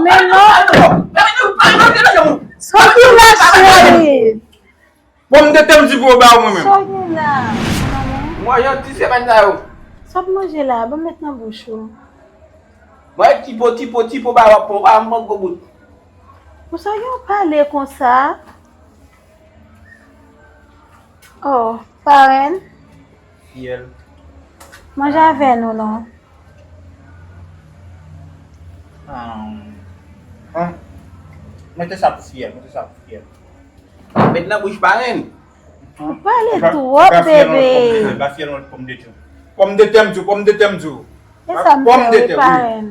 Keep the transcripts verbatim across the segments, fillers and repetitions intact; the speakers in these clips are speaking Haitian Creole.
Men non. Sòti la, cheri. Pòmdetè m di pou yo ba ou mwen menm. Sa w gen la? Mwen yon ti semèn sa yo. Sa w ap manje la? Ban m met nan bouch ou. Mwen tipo, tipo, tipo ba w ap pran, w ap pran gwo bout. Pou sa w gen w pale konsa? Oh, parenn. Fiyèl. Manje avè nou non. Mete sa pou fiyèl, mete sa pou fiyèl. Met nan bouch parenn. Ou pale twòp, bebe. Ba fiyèl yon lòt pòmdetè. Pòmdetè m di w, pòmdetè m di w. E sa m fè wi, parenn.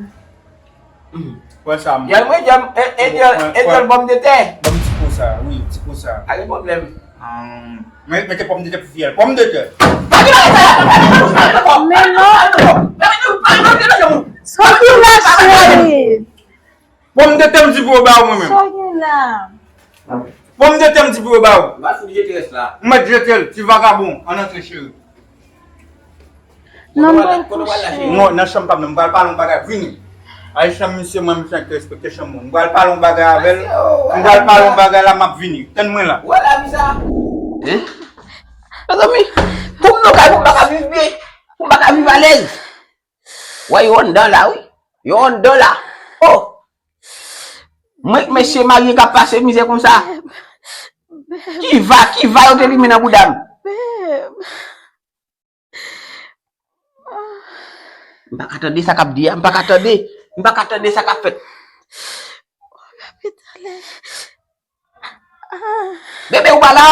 Pran sa m. Dyòl mwen, dyòl, e, e dyòl, e dyòl pòmdetè. Ban m ti po sa, wi, ti po sa. Pa gen pwoblèm. Mwen mete pòmdetè pou fiyèl. Pòmdetè. Men non. Sòti la, cheri. Pòmdetè m di pou yo ba ou mwen menm. Sa w gen la? Pòmdetè m di pou yo ba ou. M va fout jete rès la. M mèt jete l, ti vagabon, ann antre cheri. Non, m pral kouche. Non, nan chanm pa m nan, m pral pale yon bagay, vini. Ay chanm misye, mwen, misye ki respekte chanm mwen. M pral pale yon bagay avè l. M pral pale yon bagay la, m ap vini. Tann mwen la. Wè la, bizar. Hein? Mezanmi, pou m nan kay, pou m pa ka viv byen, pou m pa ka viv alèz. Wè, yo anndan la, wi. Yo anndan la. Oh! Mwen k mesye marye k ap pase mizè konsa. Ki va, ki va yo te limen nan bouda m? M pa ka tande sa k ap di a, m pa ka tande. M pa ka tande sa k ap fèt. Bebe, ou pa la?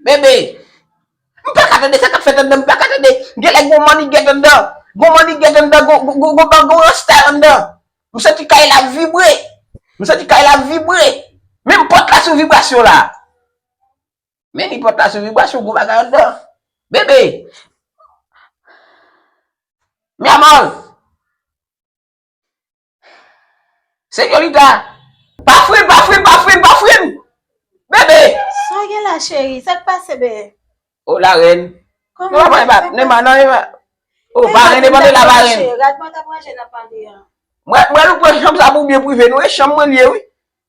Bebe! M pa ka tande sa k ap fèt anndan, m pa ka tande. Genlè gon mannigèt anndan. Gon mannigèt anndan, gon, gon, gon, gon, gon rasta anndan. M santi kay la ap vibre. M santi kay la ap vibre. Menm pòt la sou vibrasyon la. Men ni pòt la sou vibrasyon, gon bagay anndan. Bebe! Mi amor! Senyorita! Pa fri m, pa fri m, pa fri m, pa fri m! Bebe! Sa w gen la, cheri? Sa k pase, bebe? O, la rèn. Kòman? Non, pa, pa, Nema, non, Nema. O, pa rèn, pa rèn. Rad mwen t ap ranje nan pale a. Mwen, mwen, nou pran chanm sa pou byen prive nou. E chanm mwen l ye, wi.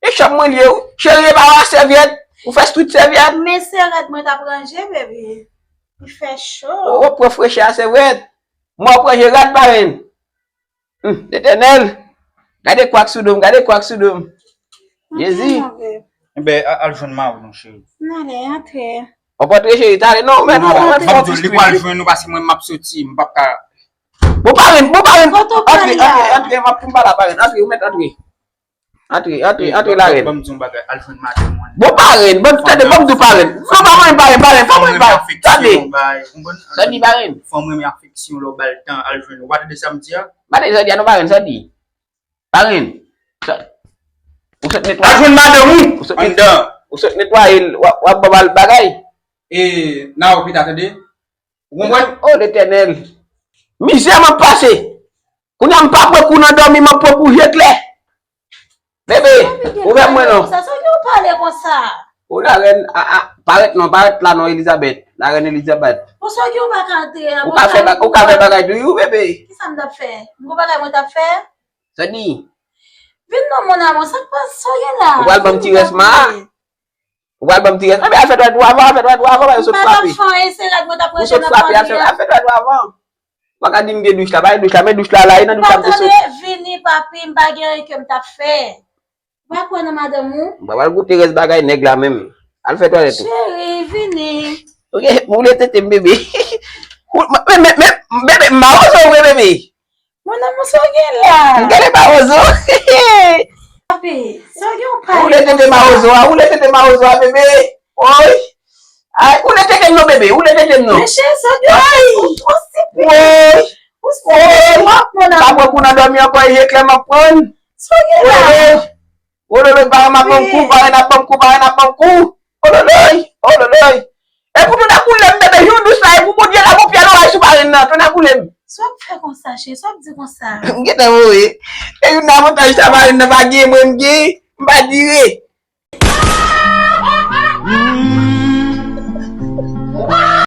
E chanm mwen l ye, wi. Cheri, e pa yon sèvyèt. Ou fè street sèvyèt. Men se rad mwen t ap ranje, bebe. Li fè cho. O, pran frechè a, sèvyèt. Mwen ap ranje rad, pa rèn. Hum, Letènèl, gade kwak sou do m, gade kwak sou do m. Jezi. Enben, a- al jwenn mari w non, cheri. N ale, antre. W ap antre, cheri, talè. Non, men, non, men, fè yon ti street, wi. Li pral jwenn nou paske mwen m ap soti, m p ap ka. Bon, parenn, bon, parenn. Antre, antre, antre, m ap pou m pale a parenn. Antre, ou mèt antre. Antre, antre, antre, la rèn. Ban m di yon bagay, al jwenn madanm ou. Bon, parenn, ban m tande, ban m di w parenn. Non, pa mwen, parenn, parenn, pa mwen, parenn. Tande. Sa di parenn. Fanm renmen afeksyon, lè w ba l tan, al jwenn. Ou pa tande sa m di a? Pa tande sa di a, non, parenn, sa di. Parenn. Sa- Ou sot netwaye. Al jwenn madanm ou anndan. Ou sot netwaye l, w ap, w ap ban l bagay. E, n a wè pita, tande. Ou konprann? O, Letènèl. Mizè m ap pase. Kounye a m pa pran kou nan dòmi, m ap pran kou je klè. Bebe, ouvè mwen non. Sa, sa gen w pale konsa? O, la rèn, a, a, parèt non, parèt la non, Elizabeth. La rèn Elizabeth. Konsa gen w pa ka antre a. Ou ka fè ba- ou ka fè bagay tou, wi, bebe. Kisa m t ap fè? M gon bagay mwen t ap fè? Sa di? Vin non, mon amour, sa k pase? Sa w gen la? Ou pral ban m ti rès ma a? Ou pral ban m ti rès. Anben, al fè dwèt ou avan, al fè dwèt ou avan, yo sot frape. M pa t ap fè anyen, se rad mwen t ap ranje nan pale a. Ou sot frape, al fè, al fè dwèt ou avan. Ou pa ka di m gen douch la, pa gen douch la, men douch la la, e nan douch la m te sot. Ou pa tande, vini, papi, m pa gen anyen ke m t ap fè. Ou pa kwè nan madanm ou? Mwen pral goute rès bagay nèg la menm. Al fè twalèt ou. Cheri, vini. Ok, woule tete m, bebe. Ou- men, men, men, bebe, m mawozo vre, bebe. Mon amour, sa w gen la? M gade mawozo. Papi, sa w gen w pale konsa? Woule tete mawozo a, woule tete mawozo a, bebe. Oy. Ay, woule tete m non, bebe, woule tete m non. Men cheri, sa w gen w pale konsa? Oy. Oy. M ap pran kou nan dòmi ankò, e je klè m ap pran. Sa w gen la? Ololoy, parenn ap ban m kou, parenn ap ban m kou, parenn ap ban m kou. Ololoy, ololoy. E pou tonnè boule m, bebe, jou dous la, e pou Bondye lage yon pyè loray sou parenn nan, tonnè boule m. Sa w ap fè konsa, cheri? Sa w ap di konsa? M gentan voye. E youn nan avantaj sa parenn nan pa gen, mwen m gen, m pa dire.